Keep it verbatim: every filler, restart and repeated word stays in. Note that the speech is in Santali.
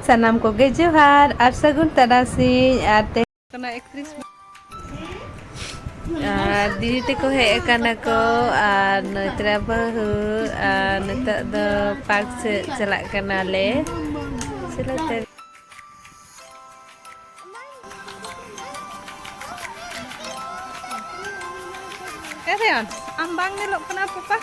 ᱥᱟᱱᱟᱢ ᱠᱚᱜᱮ ᱡᱚᱦᱟᱨ ᱟᱨ ᱥᱟᱹᱜᱩᱱ ᱛᱟᱨᱟᱥᱤᱧ᱾ ᱟᱨ ᱛᱮ ᱠᱟᱱᱟ ᱮᱠᱛᱨᱤᱥ ᱟᱨ ᱫᱤᱫᱤ ᱛᱮᱠᱚ ᱦᱮᱡ ᱟᱠᱟᱱᱟ ᱠᱚ ᱟᱨ ᱱᱩᱭ ᱛᱟᱨᱟ ᱵᱟᱹᱦᱩ᱾ ᱟᱨ ᱱᱤᱛᱚᱜ ᱫᱚ ᱯᱟᱨᱠ ᱥᱮᱫ ᱪᱟᱞᱟᱜ ᱠᱟᱱᱟᱞᱮ᱾ ᱪᱚᱞᱚ ᱛᱮ᱾ ᱮ ᱨᱮᱭᱟᱱ, ᱟᱢ ᱵᱟᱝ ᱧᱮᱞᱚᱜ ᱠᱟᱱᱟ ᱯᱟᱯᱟ?